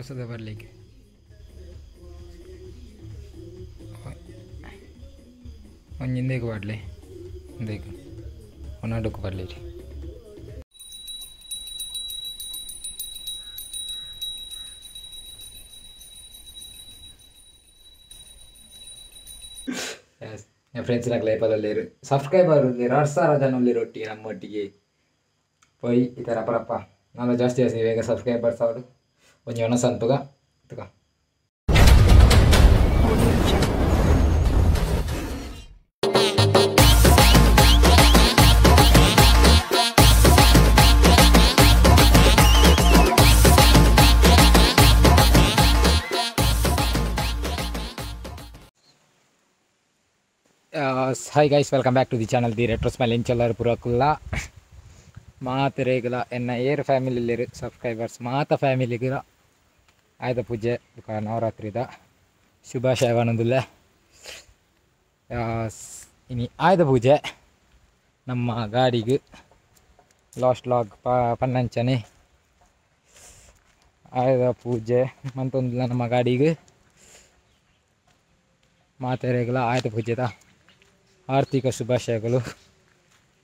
ಪ್ರಸಾದ ಬರ್ಲಿಕ್ಕೆ ಒಂಜಿ ಇಂದೆಗ್ ಪಾಡ್ಲೆ ಇಂದೆಗ್ ಒನಡುಕು ಬರ್ಲಿರಿ. ಫ್ರೆಂಡ್ಸ್ ನಾಕಲೆ ಸಬ್ಸ್ಕ್ರೈಬರ್ 2000 ಜನ ಉಲ್ಲೆರ್ ಒಟ್ಟಿಗೆ ನಮ್ಮೊಟ್ಟಿಗೆ ಪೋಯಿ ಈ ಥರ ಅಪರಪ್ಪ ನಾನು ಜಾಸ್ತಿ ಜಾಸ್ತಿ ಬೇಗ ಸಬ್ಸ್ಕ್ರೈಬರ್ಸ್ ಅವರು ಒಂಜಿ ಒಣಸ್ ಅನ್ಪುಗ ತುಕ. Hi guys, welcome back to the channel the retro smile. ಇಂಚೆಲ್ಲರು ಪೂರಕುಲ್ಲ ಮಾತೆರೆಗುಲ ಎನ್ನ ಏರ್ ಫ್ಯಾಮಿಲಿ ಸಬ್ಸ್ಕ್ರೈಬರ್ಸ್ ಮಾತ ಫ್ಯಾಮಿಲಿಗುಲ ಆಯುಧ ಪೂಜೆ ಬೊಕ ನವರಾತ್ರಿದ ಶುಭಾಶಯ ಪನೊಂದುಲ್ಲೆ. ಇನಿ ಆಯುಧ ಪೂಜೆ ನಮ್ಮ ಗಾಡಿಗೆ ಲಾಸ್ಟ್ ಲಾಗ್ ಪನ್ನಂಚನೆ ಆಯುಧ ಪೂಜೆ ಮಂತೊಂದುಲ್ಲ ನಮ್ಮ ಗಾಡಿಗೆ ಮಾತೆರೆಗುಲ ಆಯುಧ ಪೂಜೆದ ಆರ್ಥಿಕ ಶುಭಾಶಯಗಳು.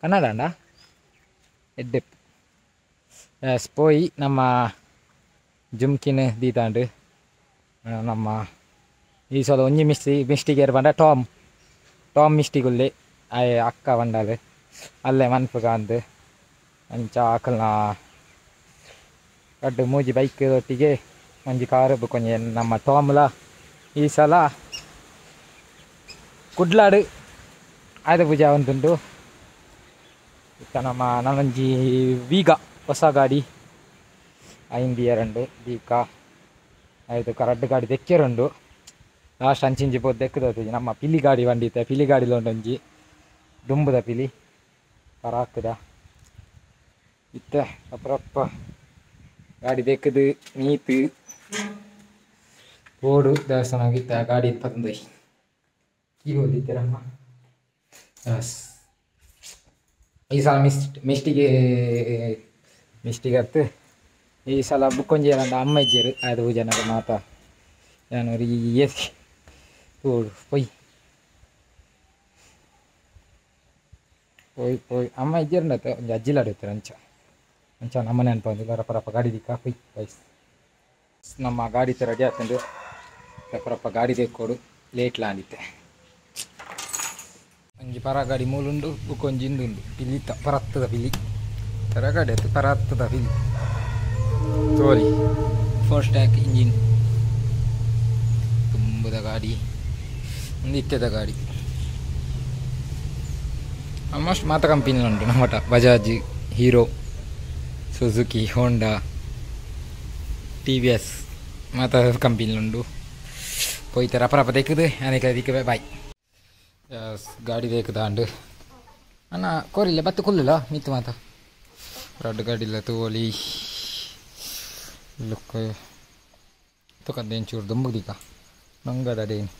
ಕನ್ನಡ ಎಡ್ಡೆ ಎಸ್ ಪೋಯಿ ನಮ್ಮ ಜುಮ್ಕಿನ ದೀತಾಂಡು ನಮ್ಮ ಈ ಸಲ ಒಂಜಿ ಮಿಸ್ಟಿ ಮಿಸ್ಟಿಗೆ ಪಂಡ ಟಾಮ್ ಟಾಮ್ ಮಿಸ್ಟಿಗುಲ್ಲೆ ಆಯೆ ಅಕ್ಕ ಪಂಡಾಲ್ ಅಲ್ಲೇ ಮನ್ಪುಗ ಅಂದ್ ಅಂಚ ಅಕಲ್ನ ರಡ್ಡ್ ಮೂಜಿ ಬೈಕ್ ಒಟ್ಟಿಗೆ ಒಂಜಿ ಕಾರ್ ಬೊಕೊಂಜಿ ನಮ್ಮ ಟಾಮ್ಲ ಈ ಸಲ ಕುಡ್ಲಾಡು ಆಯುಧ ಪೂಜೆ ಆವೊಂದುಂಡು. ಇತ್ತ ನಮ್ಮ ನನೊಂಜಿ ವೀಗ ಹೊಸ ಗಾಡಿ ಐಂದಿ ಎರಡು ಬೀಕ ಆಯ್ತು ರಡ್ಡ್ ಗಾಡಿ ದೆಕ್ಕೆರುಂಡು. ಲಾಸ್ಟ್ ಅಂಚಿಂಚಿ ಪೋದು ದೆಕ್ಕುದ ನಮ್ಮ ಪಿಲಿ ಗಾಡಿ ಬಂಡಿತ್ತೆ ಪಿಲಿ ಗಾಡಿ ಒಂಜಿ ದುಂಬುದ ಪಿಲಿ ಪರಾಕುದ ಇತ್ತೆ ಅಪರಪ್ಪ ಗಾಡಿ ದೆಕ್ಕುದು ಮೀತು ಬೋಡು ದೇವಸ್ಥಾನ ಇತ್ತೆ ಆ ಗಾಡಿ ಪತ್ತೊಂದು ಕೀ ಓದಿತ್ತೆರಮ್ಮ. ಈ ಸಲ ಮಿಸ್ಟಿಗೆ ಮಿಸ್ಟಿಗೆ ಅತ್ತು ಈ ಸಲ ಬುಕ್ಕೊಂಜಿ ಅಂಡ ಅಮ್ಮ ಇಜ್ಜೆರ್ ಆಯುಧ ಪೂಜೆನಾಗ ಮಾತ ಯಾನ್ ಒರಿ ತೋಡು ಪೊಯ್ ಪೋಯ್ ಪೋಯ್ ಅಮ್ಮ ಇಜ್ಜೆರ್ಂಡತ್ತೆ ಒಂಜಿ ಅಜ್ಜಿಲಾಡ್ ಇತ್ತೆರ್ ಅಂಚ ಅಂಚ ನಮ್ಮ ನೆನಪೊಂದು ರಪ್ಪ ಗಾಡಿ ದಿಕ್ಕ ಪೊಯ್ ಗೈಸ್. ನಮ್ಮ ಗಾಡಿ ರೆಡಿ ಆತುಂಡು ರಪ್ಪ ಗಾಡಿ ದೆಕ್ಕೊಡು ಲೇಟ್ ಲಾಂದಿತ್ತೆ. ಒಂಜಿ ಪರ ಗಾಡಿ ಮೂಲುಂಡು ಬೊಕೊಂಜಿ ಇಂದುಂಡು ಪಿಲಿತ ಪರತ್ತದ ಪಿಲಿ ಪರ ಗಾಡಿ ಅತ್ತು ಪರತ್ತದ ಪಿಲಿ ತೋಲಿ ಫೋರ್ ಸ್ಟ್ಯಾಕ್ ಇಂಜಿನ್ ತುಂಬುದ ಗಾಡಿ ಒಂದು ಇತ್ತೆದ ಗಾಡಿ ಆಲ್ಮೋಸ್ಟ್ ಮಾತ ಕಂಪನಿ ಉಂಟು ನಮ್ಮಟ Bajaj Hero Suzuki Honda TVS ಮಾತ ಕಂಪನಿ ಉಂಡು. ಪೋಯ್ತಾರೆ ಅಪರಪ್ಪ ದೆಕ್ಕುದು ಅನೇಕ ದಿಕ್ಕ ಬಾಯ್. ಗಾಡಿ ದಾಂಡು ಅಣ್ಣ ಕೋರಿಲ್ಲ ಬತ್ತು ಕುಲ್ಲಲ್ಲ ಮಿತ್ತು ಮಾತ ರಡ್ಡ್ ಗಾಡಿಲ್ಲ ತೋಲಿ ಲುಕ್ ತುಕಂದ ಎಂಚೂರು ದುಂಬುದಿಕ ನಂಗಡೇನು.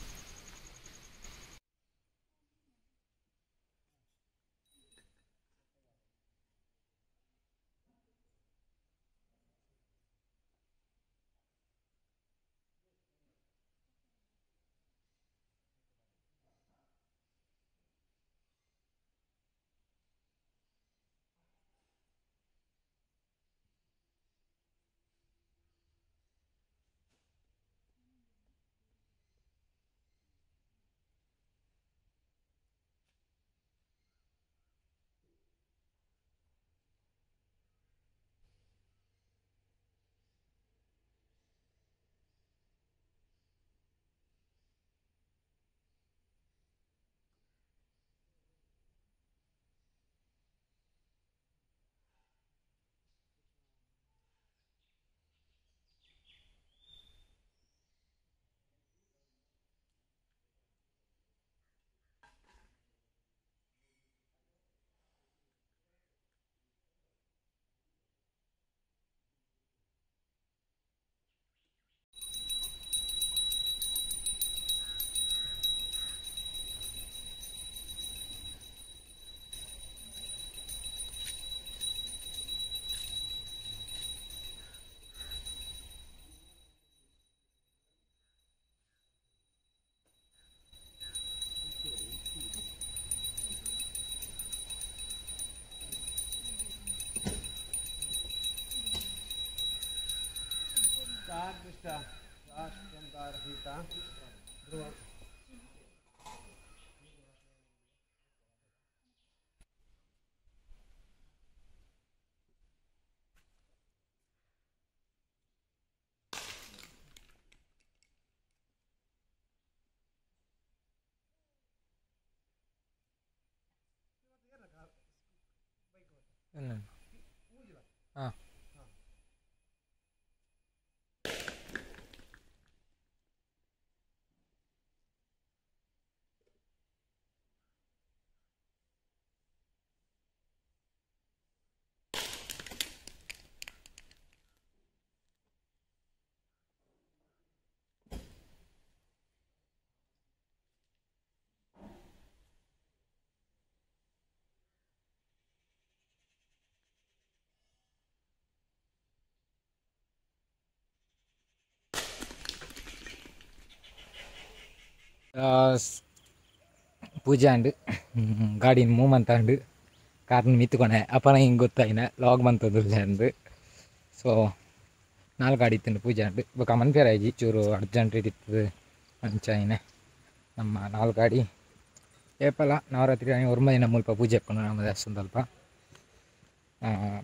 ಹಾಂ ಪೂಜೆ ಅಂಡು ಗಾಡಿನ ಮೂವ್ ಅಂತಾಂಡು ಕಾರ್ನ ಮಿತ್ಕೊನೆ ಅಪ್ಪನ ಹಿಂಗೆ ಗೊತ್ತಾಯಿನ ಲಾಗ್ ಬಂತದಿಲ್ಲ ಅಂದು. ಸೊ ನಾಲ್ಕು ಗಾಡಿ ಇತ್ತು ಪೂಜೆ ಅಂಡು ಬೊಕ ಮನ್ಪೇರ ಆಯ್ಜಿ ಚೂರು ಅರ್ಜೆಂಟ್ ಇತ್ತು ಅಂಚಾಯಿನ ನಮ್ಮ ನಾಲ್ಕು ಗಾಡಿ ಏಪಲ ನವರಾತ್ರಿ ಒರ್ಮ ದಿನ ಮುಲ್ಪ ಪೂಜೆ ಇಪ್ಪುಂಡು ನಮ್ಮ ದೇವಸ್ಥಾನದಲ್ಪ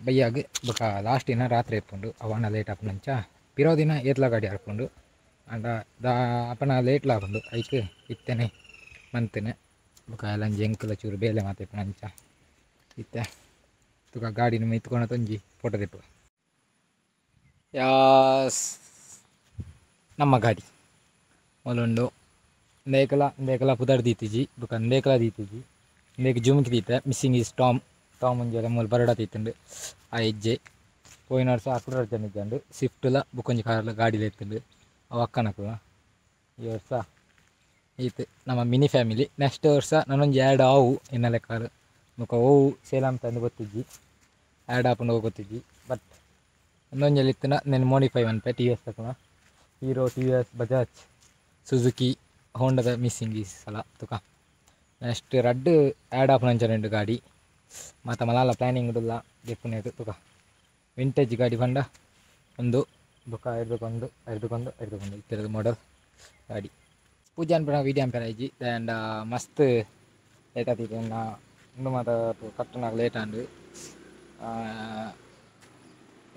ಬಯ್ಯಾಗ ಬೊಕ ಲಾಸ್ಟ್ ದಿನ ರಾತ್ರಿ ಇಪ್ಪುಂಡು ಅವನ ಲೇಟ್ ಆಪುಂಡು ಅಂಚ ಪಿರೋ ದಿನ ಏತ್ಲ ಗಾಡಿ ಆಡ್ಕೊಂಡು ಅಂಡ ದಾ ಅಪ್ಪನ ಲೇಟ್ ಲಾಪುಂಡು ಐಕ್ ಇತ್ತೇನೆ ಮಂತನೆ ಬೊಕ ಲಂಜಿ ಎಂಕಲ ಚೂರು ಬೇಲೆ ಮಾತೆ ಅಂಚ ಇತ್ತೆ ತುಕ ಗಾಡಿನ ಮಿತ್ಕೊಣ ತೊಂಜಿ ಫೋಟೋ ತಿಪ್ಪು. ಯಾಸ್ ನಮ್ಮ ಗಾಡಿ ಮೊಲುಂಡು ಇಂದೇಕಲ ಇಂದೇಕಲ ಪುದರ್ ದೀತಿಜಿ ಬೊಕ ಇಂದೇಕಲ ದೀತಿಜಿ ಇಂದೇಕ ಜುಮ್ಕಿ ದೀತೆ ಮಿಸ್ಸಿಂಗ್ is Tom Tom ಒಂಜಿ ಮೂಲು ಬರಡ ತೀತುಂಡು ಆ ಹೆಜ್ಜೆ ಪೋಯಿನ ವರ್ಷ ಅಕುಡ ಜನ ಇಜ್ಜಂಡು ಸ್ವಿಫ್ಟ್ಲ ಬೊಕೊಂಜಿ ಕಾರ್ಲ ಗಾಡಿಲ ಇತ್ತುಂಡು ಅವು ಅಕ್ಕನಕುಲ. ಈ ವರ್ಷ ಈತ್ ನಮ್ಮ ಮಿನಿ ಫ್ಯಾಮಿಲಿ. ನೆಕ್ಸ್ಟ್ ವರ್ಷ ನಾನೊಂಜಿ ಆ್ಯಡ್ ಆವು ಎನ್ನಲೆ ಕಾರು ಬೊಕ ಓವು ಸೇಲಾಮ್ ತಂದು ಗೊತ್ತಿಜ್ಜಿ ಆ್ಯಡ್ ಆಪುಂಡು ಗೊತ್ತಿಜ್ಜಿ ಬಟ್ ಒಂದೊಂಜಲ್ಲಿ ಇತ್ತಿನ నేను ಮೋಡಿಫೈ ಮನ್ಪೆ ಟಿ ವಿ ಎಸ್ ತಕೊಣ Hero T V S Bajaj Suzuki ಹೋಂಡದ ಮಿಸ್ಸಿಂಗ್ ಈ ಸಲ ತುಕ. ನೆಕ್ಸ್ಟ್ ರಡ್ಡ್ ಆ್ಯಡ್ ಆಪುನಂಚ ರೆಂಡು ಗಾಡಿ ಮಾತ ಮಲಾಲ ಪ್ಲ್ಯಾನಿಂಗ್ ಉಡುಲ್ಲ ದೆಪ್ಪುನೇದು ತುಕ. ವಿಂಟೇಜ್ ಗಾಡಿ ಪಂಡ ಒಂದು ಬೊಕ ಎಡ್ದುಕೊಂಡು ಎಡ್ದುಕೊಂಡು ಎಡ್ದುಕೊಂಡು ಇತ್ತಿರದ ಮಾಡೆಲ್ ಗಾಡಿ. ಪೂಜೆ ಅನ್ಪುನ ವೀಡಿಯೋ ಅನ್ಪೆರ ಇಜ್ಜಿ ಆ್ಯಂಡ್ ಮಸ್ತ್ ಲೇಟ್ ಆತಿತ್ತು ಉಂದು ಮಾತ ಕಟ್ಟುನಾಗ ಲೇಟ್ ಆಂಡ್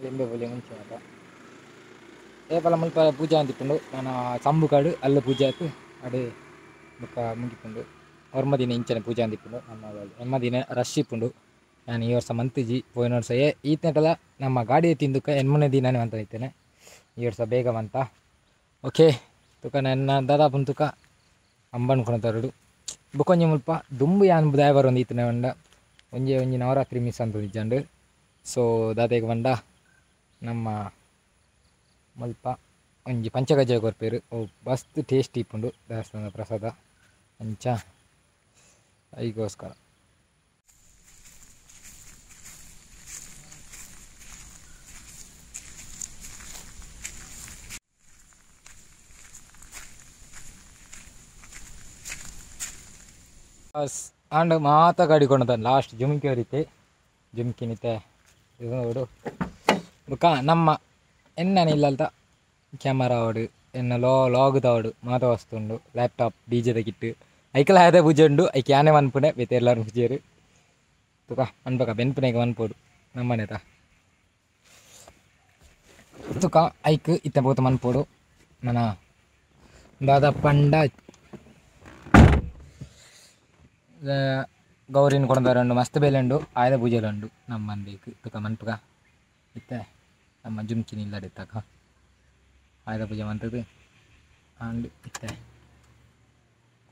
ಲಿಂಬೆ ಪುಲಿ ಮುಂಚೆ ಮಾತ ಏಪಲ ಮುಲ್ಪ ಪೂಜೆ ಅಂತಿಪ್ಪುಂಡು ನಾನು ಸಂಬುಕಾಡು ಅಲ್ಲ ಪೂಜೆ ಆಯ್ತು ಅಡೆ ಬೊಕ್ಕ ಮುಗಿಪುಂಡು ಒರ್ಮ ದಿನ ಇಂಚನೆ ಪೂಜೆ ಅಂದಿಪ್ಪುಂಡು ನಮ್ಮ ಎಮ್ಮ ದಿನ ರಶ್ ಇಪ್ಪುಂಡು. ನಾನು ಈ ವರ್ಷ ಮಂತಿಜಿ ಪೋಯಿನ ವರ್ಷ ಈತನೆಟಲ ನಮ್ಮ ಗಾಡಿ ತಿಂದುಕ ಎನ್ಮನೆ ದಿನನೇ ಅಂತ ಇತ್ತೇನೆ ಈ ವರ್ಷ ಬೇಗ ಬಂತ. ಓಕೆ ತುಕ ನನ್ನ ದಾದಾಪುನ್ ತುಕ ಅಂಬನ್ ಕೊಣತರುಡು ಬೊಕೊಂಜಿ ಮುಲ್ಪ ದುಂಬು ಯಾನ್ ದಾಯವರು ಒಂದು ಈತನೆ ಬಂಡ ಒಂಜೆ ಒಂಜಿ ನವರಾತ್ರಿ ಮಿಸ್ ಅಂತ ಇಜ್ಜಂಡು. ಸೊ ದಾತೆಗೆ ಬಂಡ ನಮ್ಮ ಮುಲ್ಪ ಒಂಜಿ ಪಂಚಗಜ್ಜ ಕೊರ್ಪೇರು ಅವು ಮಸ್ತ್ ಟೇಸ್ಟ್ ಇಪ್ಪುಂಡು ದೇವಸ್ಥಾನದ ಪ್ರಸಾದ ಅಂಚ ಐಗೋಸ್ಕರ. ಆಂಡ್ ಮಾತ ಗಾಡಿ ಕೊಂಡದ ಲಾಸ್ಟ್ ಜುಮ್ಕಿ ಹೊರಿತೆ ಜುಮ್ಕಿ ನಿತೆ ಇದು ನೋಡು ಬೊಕ ನಮ್ಮ ಎನ್ನನ ಇಲ್ಲಲ್ತ ಕ್ಯಾಮರಾ ಅವಡು ಎನ್ನ ಲಾಗ್ದವಡು ಮಾತ ವಸ್ತು ಉಂಡು ಲ್ಯಾಪ್ಟಾಪ್ ಡಿ ಜೆದ ಕಿಟ್ಟು ಐಕಲ ಆದ ಪೂಜೆ ಉಂಡು ಐಕ್ ಯಾನೆ ಮನ್ಪುನೆ ಬೇತೆ ಎಲ್ಲರೂ ಪೂಜೆರು ತುಕ ಮನ್ಪಕ ಬೆನ್ಪುನೆಗೆ ಮನ್ಪೋಡು ನಮ್ಮನೆತ ತುಕ ಐಕ್ ಇತ್ತ ಪೋತ ಮನ್ಪೋಡು ನನ್ನ ದಾದ ಪಂಡ ಗೌರಿನ ಕೊಡದವರುಂಡು ಮಸ್ತ್ ಬೇಲೆ ಉಂಡು ಆಯ್ದ ಪೂಜೆಲು ಉಂಡು ನಮ್ಮ ಬೇಕು ತುಕ ಮನ್ಪುಗ ಇತ್ತೆ ನಮ್ಮ ಜುಮ್ಕಿ ನಿಲ್ಲಡಿತ್ತಕ ಆಯ್ದ ಪೂಜೆ ಮಂತದ್ದು ಆಂಡ್ ಇತ್ತೆ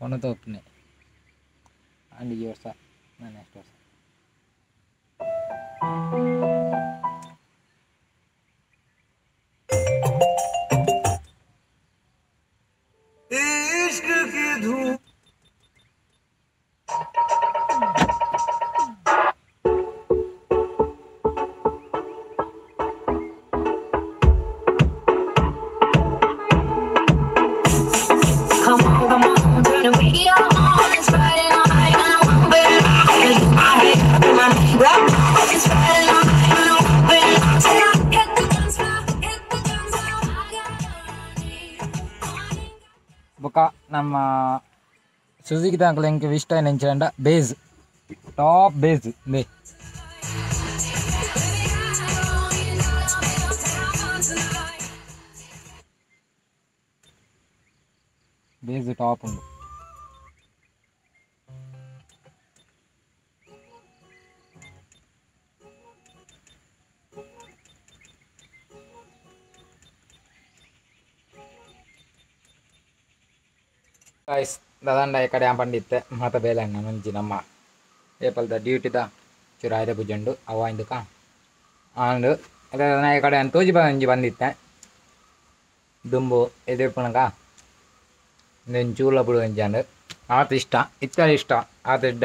ಕೊಣತ ಒಪ್ಪನೆ ಆಂಡ್ ಈ ವರ್ಷ ನಾನು ನೆಕ್ಸ್ಟ್ ವರ್ಷ. Come on, come on, turn the radio on. It's Friday night and I'm ಬೊಕ ನಮ್ಮ ಸುಜುಕಿ ದಾಂಕಲ ಎಂಕ್ ಇಷ್ಟ ನೆಂಚಂಡ ಬೇಸ್ ಟಾಪ್ ಬೇಸ್ ಇಂದೇ ಬೇಸ್ ಟಾಪ್ ಉಂಡು ಗೈಸ್ ದಾದಂಡ ಈ ಕಡೆ ಪಂಡಿತ್ತೆ ಮಾತ ಬೇಲೆ ನಂಜಿ ನಮ್ಮ ಏಪಲ್ದ ಡ್ಯೂಟಿದ ಚೂರು ಆಯ್ದ ಪೂಜೆಂಡು ಅವ ಇಂದಕ ಆಂಡ್ ಅದೇ ಈ ಕಡೆ ತೋಜಿ ಬಂಜಿ ಬಂದಿತ್ತೆ ದುಂಬು ಎದುರ್ಪಣಕ ಚೂರ್ಲ ಪುಡು ಅಂಜಾಂಡ್ ಆತ ಇಷ್ಟ ಇತ್ತ ಇಷ್ಟ ಆತ ಇಡ್ಡ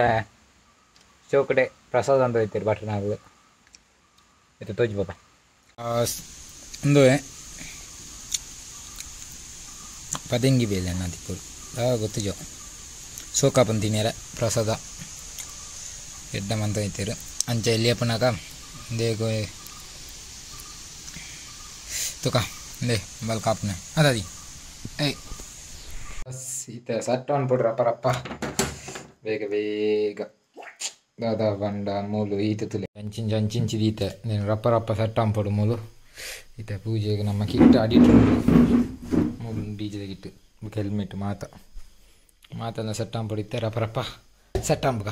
ಚೌಕಡೆ ಪ್ರಸಾದ ಅಂತ ಇತ್ತೀರಿ ಭಟ್ರನಾಗಲು ಇದು ತೋಜಿ ಬಾಬಾ ಒಂದು ಪದಂಗಿ ಬೇಲೆ ಅನ್ನದಿಪ್ಪು ಗೊತ್ತಿಜೋ ಸೋಕ ಬಂದಿನೇರ ಪ್ರಸಾದ ಎಡ್ಡ ಮಂತ ಐತಿರು ಅಂಚ ಎಲ್ಲಿ ಅಪ್ಪನಾಕ ದೇಗೋ ತುಕ ಇಂದೇ ಬಲ್ ಕಾಪ್ನೆ ಅದಾದಿ ಏಯ್ ಬಸ್ ಈತ ಸಟ್ ಅನ್ಬಿಡ್ರಪ್ಪ ರಪ್ಪ ಬೇಗ ಬೇಗ ದಾದಾ ಬಂಡ ಮೂಲು ಈತ ತುಲೆ ಅಂಚಿಂಚ ಅಂಚಿಂಚಿದ ಈತ ನೀನು ರಪ್ಪ ರಪ್ಪ ಸಟ್ ಅನ್ಪಡು ಮೂಲು ಈತ ಪೂಜೆಗೆ ನಮ್ಮ ಕಿಟ್ಟು ಅಡಿಟು ಮೂಲು ಬೀಜದ ಕಿಟ್ಟು ಹೆಲ್ಮೆಟ್ ಮಾತ ಮಾತೆಲ್ಲ ಸೆಟ್ ಆಂಪಡಿತ್ತೆ ರಪ್ಪ ರಪ್ಪ ಸೆಟ್ ಆಂಬುಗ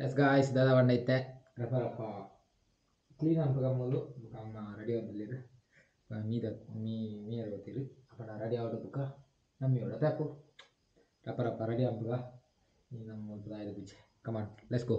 ಎಸ್ ಗಾಯ್ಸ್ ದಾದಾ ಬಂಡ ಇತ್ತೆ ರಪ್ಪ ರಪ್ಪ ಕ್ಲೀನ್ ಅನ್ಪುಗ ಮೂಲು ಅಮ್ಮ ರೆಡಿ ಆದಲ್ಲಿರು ಮೀದ ಮೀ ಮೀಯರ್ ಗೊತ್ತಿರು ಅಪ್ಪಣ ರೆಡಿ ಆವಡು ಬುಕ್ಕ ನಮ್ಮಿಯೋಡ ತಪ್ಪು ರಪ್ಪ ರಪ್ಪ ರೆಡಿ ಆಂಬುಗ ನಮ್ಮ ಆಯ್ತು ಪೂಜೆ ಕಮಾನ್ let's go.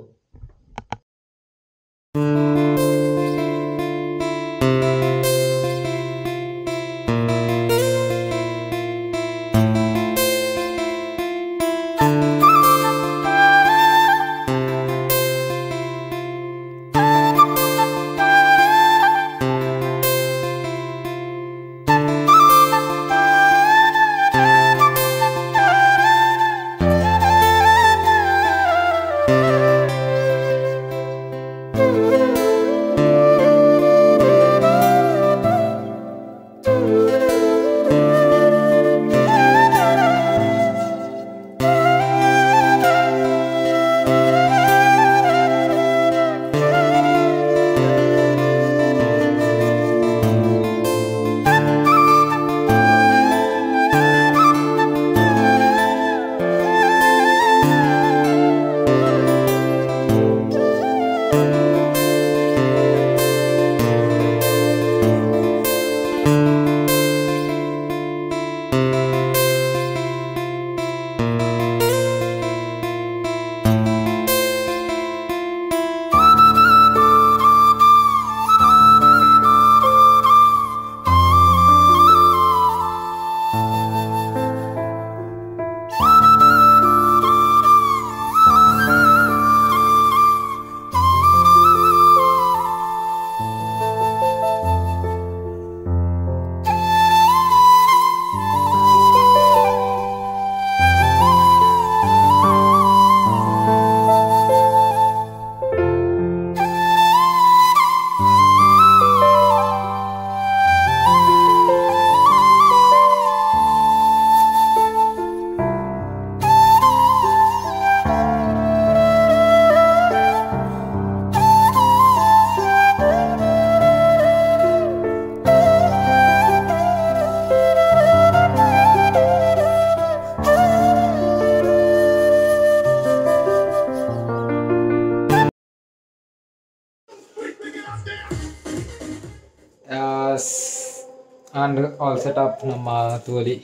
And all set up ನಮ್ಮ ತೋಲಿ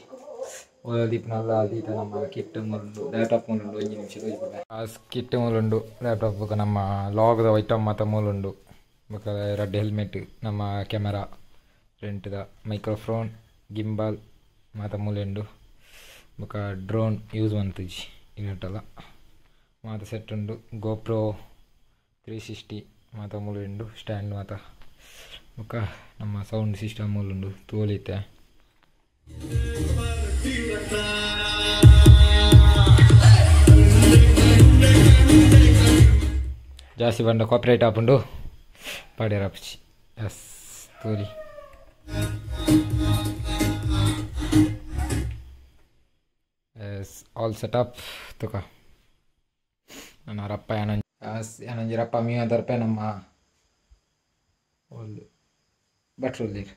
ದೀಪನಲ್ಲ ದೀತ ನಮ್ಮ ಕಿಟ್ ಮೂಲುಂಡು ಲ್ಯಾಪ್ಟಾಪ್ ಮೂಲುಂಡು ಒಂಜಿ ನಿಮಿಷ ತೋಜಿಪುಂಡು ಕಿಟ್ ಮೂಲುಂಡು ಲ್ಯಾಪ್ಟಾಪ್ ಬೊಕ ನಮ್ಮ ಲಾಗ್ದ ಐಟಮ್ ಮಾತ ಮೂಲುಂಡು ಬೊಕ ರಡ್ಡ್ ಹೆಲ್ಮೆಟ್ ನಮ್ಮ ಕ್ಯಾಮರಾ ರೆಂಟ್ದ ಮೈಕ್ರೋಫೋನ್ ಗಿಂಬಲ್ ಮಾತ ಮೂಲುಂಡು ಬೊಕ ಡ್ರೋನ್ ಯೂಸ್ ಮಂತುಜಿ ಇನ್ನಟಲ ಮಾತ ಸೆಟ್ ಉಂಡು ಗೋಪ್ರೋ 360 ಮಾತ ಮೂಲುಂಡು ಸ್ಟ್ಯಾಂಡ್ ಮಾತ ಬೊಕ ನಮ್ಮ ಸೌಂಡ್ ಸಿಸ್ಟಮ್ ಮೂಲುಂಡು ತೋಲಿತೆ. ಜಾಸ್ತಿ ಬಂಡ ಕಾಪಿರೈಟ್ ಆಪುಂಡು ಪಾಡ್ಯರ ಆಪುಜಿ ಎಸ್ ತೋಲಿ ಎಸ್ ಆಲ್ ಸೆಟಪ್ ತುಕ ನನ್ನ ರಪ್ಪ ಯಾನೊಂಜಿ ರಪ್ಪ ಮೀನ ದರ್ಪೆ ನಮ್ಮ ಒಲ್ಲು ಭಟ್ರು ಉಲ್ಲೇರು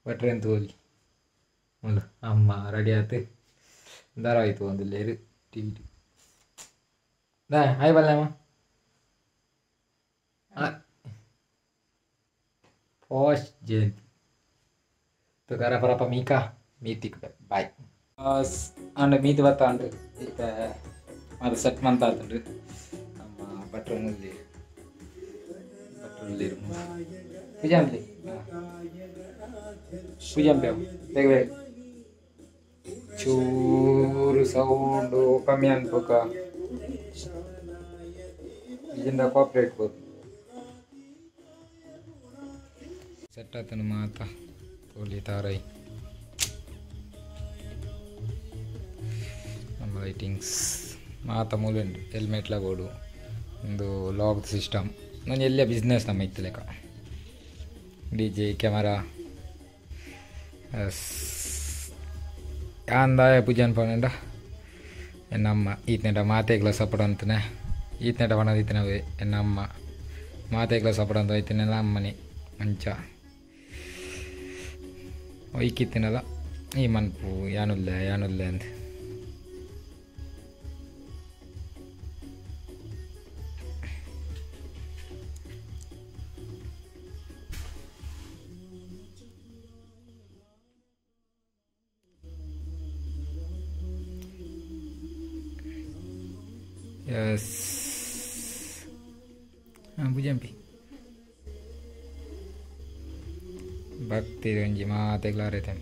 ಭಟ್ರು ಎಂತ ಹೋಲಿ ಒಂದು ಅಮ್ಮ ರೆಡಿ ಆಯ್ತು ದಾರ ಆಯಿತು ಒಂದು ಲೇರು ಟಿ ವಿ ದಾ ಹಾಯ್ ಬಲ್ಲಮ್ಮ ಫಸ್ಟ್ ಜಯಂತಿ ತುಕ ರಪ್ಪ ರಪ್ಪ ಮೀಕಾ ಮೀತಿಕ್ ಬಾಯ್ ಅಂಡ್ ಮೀತು ಬತ್ತ ಅಂಡ್ ಇತ್ತ ಅದು ಸೆಟ್ ಮಂತ ಆತುಂಡು ನಮ್ಮ ಭಟ್ರು ಮುಲ್ಲಿ ಭಟ್ರು ಉಲ್ಲೇರು ಪೂಜೆ ಅಂಬ್ಲಿ ಪೂಜೆ ಅಂಬೆ ಬೇಗ ಬೇಗ ಚೂರು ಸೌಂಡು ಕಮ್ಮಿ ಅನ್ಬೇಕ ಇಲ್ಲಿಂದ ಕೋಆಪ್ರೇಟ್ ಬೋದು ಸೆಟ್ ಆತನು ಮಾತ ತೋಲಿ ತಾರೈ ನಮ್ಮ ಲೈಟಿಂಗ್ಸ್ ಮಾತ ಮೂಲೆ ಹೆಲ್ಮೆಟ್ಲ ಬೋಡು ಒಂದು ಲಾಗ್ ಸಿಸ್ಟಮ್ ನಾನು ಎಲ್ಲ ಬಿಸ್ನೆಸ್ ನಮ್ಮ ಇತ್ತು ಲೆಕ್ಕ ಡಿ ಜೆ ಕ್ಯಾಮರಾ ಅಂದಾಯ ಪೂಜೆ ಅನ್ಪಂಡ ಎನ್ನಮ್ಮ ಈತನೇಟ ಮಾತೆಗ್ಲ ಸಪೋರ್ಟ್ ಅಂತಾನೆ ಈತನೇಟ ಪಣದ ಈತನವೇ ಎನ್ನಮ್ಮ ಮಾತೆಗ್ಲ ಸಪೋರ್ಟ್ ಅಂತ ಐತಿನೆಲ್ಲ ಅಮ್ಮನೆ ಅಂಚ ಒಯ್ಕಿತ್ತಿನಲ್ಲ ಈ ಮನ್ಪು ಯಾನುಲ್ಲ ಯಾನುಲ್ಲ ಅಂತ ಎಸ್ ಪೂಜಂಪಿ ಭಕ್ತಿ ಒಂಜಿ ಮಾತೆಗ್ಲಾರೈತೆ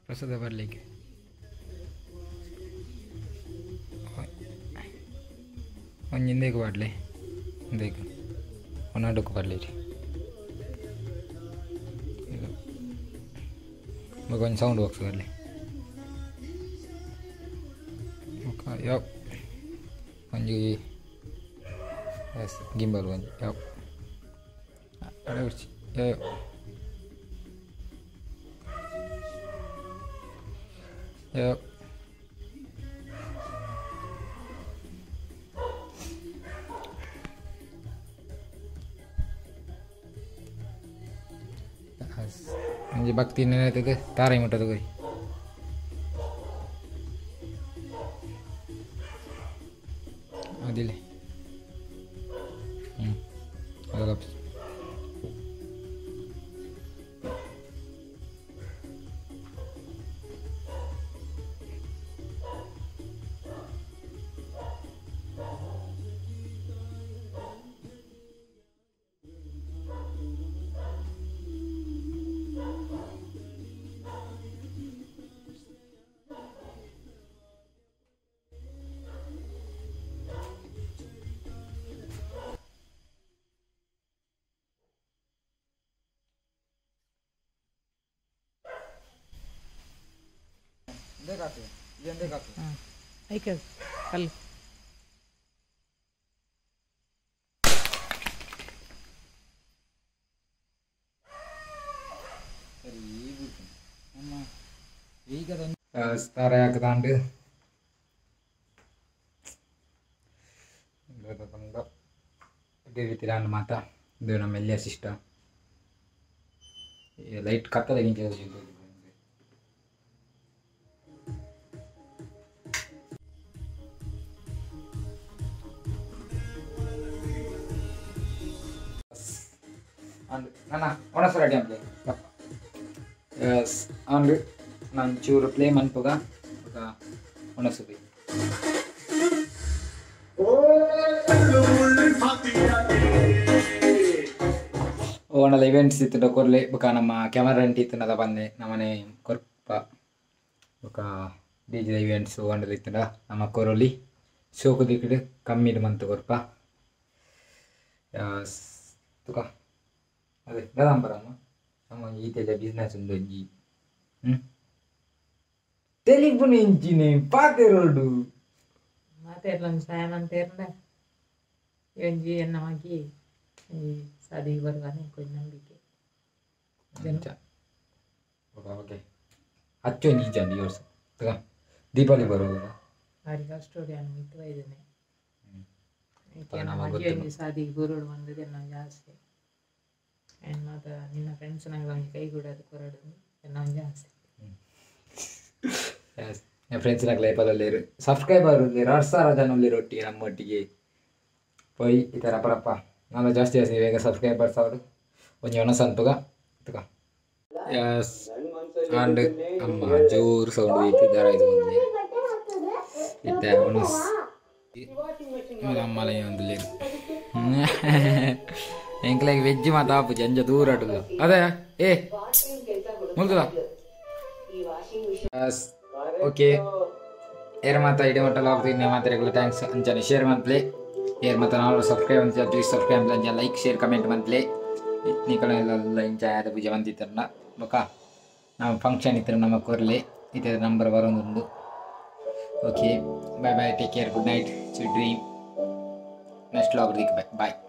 ಪ್ರಸಾದ ಬರಲಿಕ್ಕೆ ಒಂಜಿ ಇಂದೆಗ್ ಪಾಡ್ಲೆ ಇಂದೆಗ್ ಒನಾಡುಕು ಬರ್ಲಿ ಬೊಕ ಒಂಜಿ ಸೌಂಡ್ ಬಾಕ್ಸ್ ಬರ್ಲಿ ಬೊಕ ಯಾವ ಒಂಜಿ ಎಸ್ ಗಿಂಬಲ್ ಒಂಜಿ ಯಾವ ಅಡೆ ಉರ್ಚಿ ಯಾವ Yep. ಒಂಜಿ ಭಕ್ತಿ ನೆನೆತದೆ ತಾರೈ ಮುಟ್ಟದ ಹೋಯ್ ಅದಿಲ್ಲ ಅದಲ್ಲ ತಾರ ಹಾಕದಾಂಡು ಇದೇ ರೀತಿ ಮಾತಾ ಇದು ನಮ್ಮ ಎಲ್ಲಿಯ ಸಿಸ್ಟಮ್ ಲೈಟ್ ಕತ್ತದ ಅಂಡ್ ನನ್ನ ಒಣಸ ರೆಡಿ ಅಂಪ್ಲೆ ಎಸ್ ಅಂಡ್ ನಾನು ಚೂರು ಪ್ಲೇ ಮನ್ಪುಗ ಒಣಸುಬಿ. ಇವೆಂಟ್ಸ್ ಇತ್ತು ಕೊರ್ಲೆ ಬೊಕ ನಮ್ಮ ಕ್ಯಾಮರಾ ರೆಂಟ್ ಇತ್ತು ಬಂದೆ ನಮ್ಮನೆ ಕೊರ್ಪ ಬೊಕ ಡಿ ಜೆ ಇವೆಂಟ್ಸ್ వండలు ಇತ್ತಂಡ ನಮ್ಮ ಕೊರೊಲಿ ಶೋಕು ದಿಕ್ಕಡು ಕಮ್ಮಿಡು ಮಂತ್ ಕೊರ್ಪ ತುಕ ಅದೇ ದಾದಾಂಬರಮ್ಮ ನಮ್ಮ ಈತೆಲ್ಲ ಬಿಸ್ನೆಸ್ ಉಂಡು ಒಂಜಿ ತೆಲಿಪುನ ಇಂಚಿನೆ ಪಾತೆರೋಡು ಮಾತೆರ್ಲೊಂಜಿ ಸಹಾಯ ಮಂತೇರ್ಂಡ ಒಂಜಿ ಎನ್ನ ಮಗಿ ಒಂಜಿ ಸಾದಿಗೆ ಬರುವಾನೆ ಒಂಜಿ ನಂಬಿಕೆ ಅಂಚ ಓಕೆ ಅಚ್ಚು ಒಂಜಿ ಇಜ್ಜಂಡಿ ಈ ವರ್ಷ ತುಕ ದೀಪಾವಳಿ ಬರುವಾಗ ಬಾರಿ ಕಷ್ಟೋಡಿ ಅನ್ನ ಮಿತ್ತು ಬೈದನೆ ಮಗಿ ಒಂಜಿ ಸಾದಿಗೆ ಬರೋಡು ಬಂದದೆ ಒಂಜಿ ಆಸೆ ಆ್ಯಂಡ್ ಮಾತ ನಿನ್ನ ಫ್ರೆಂಡ್ಸ್ ನಂಗೆ ಒಂಜಿ ಕೈ ಕೂಡ ಕೊರಡು ಎನ್ನ ಒಂಜಿ ಆಸೆ. ಎಸ್ ಫ್ರೆಂಡ್ಸ್ ಲೈಫಲ್ಲಿ ಸಬ್ಸ್ಕ್ರೈಬರ್ 2000 ಜನ ಉಲ್ಲೇರು ಒಟ್ಟಿಗೆ ನಮ್ಮೊಟ್ಟಿಗೆ ಪೋಯಿ ಈ ಥರ ಪರಪ್ಪ ನಾನು ಜಾಸ್ತಿ ಜಾಸ್ತಿ ಬೇಗ ಸಬ್ಸ್ಕ್ರೈಬರ್ಸ್ ಅವರು ಒಂಜಿ ಒಣಸ ಅಂತುಗ ತುಕ. ಎಸ್ ಆಂಡ್ ಅಮ್ಮ ಜೋರು ಸೌಂಡ್ ಐತಿ ದರ ಇದು ಬಂದಿದೆ ಇತ್ತೆ ಒಣಸ್ ಅಮ್ಮಲ ಒಂದು ಎಂಕ್ಲಾಗ ವೆಜ್ ಮಾತಾ ಆಪುಜಿ ಅಂಜ ದೂರ ಆಟುದ ಅದೇ ಏ ಮುಲ್ತದ. ಓಕೆ ಏರ್ ಮಾತಾ ಇಡೀ ಮಟ್ಟ ಲಾಗ್ ತಿನ್ನೆ ಮಾತಾಡಿಗಳು thanks ಅಂಚನೆ ಶೇರ್ ಮಂತ್ಲಿ ಏರ್ ಮಾತಾ ನಾವು ಸಬ್ಸ್ಕ್ರೈಬ್ ಅಂತ ಪ್ಲೀಸ್ ಸಬ್ಸ್ಕ್ರೈಬ್ ಅಂಚ ಲೈಕ್ ಶೇರ್ ಕಮೆಂಟ್ ಮಂತ್ಲಿ ನಿಕಲ ಇಂಚ ಆದ ಪೂಜೆ ಬಂದಿತ್ತಾರಲ್ಲ ಬೊಕ ನಮ್ಮ ಫಂಕ್ಷನ್ ಇತ್ತು ನಮ್ಮ ಕೊರ್ಲೆ ಇದೇ number ಬರೋದುಂಡು. Okay bye bye, take care, good night, sweet dream. Next vlog bye bye.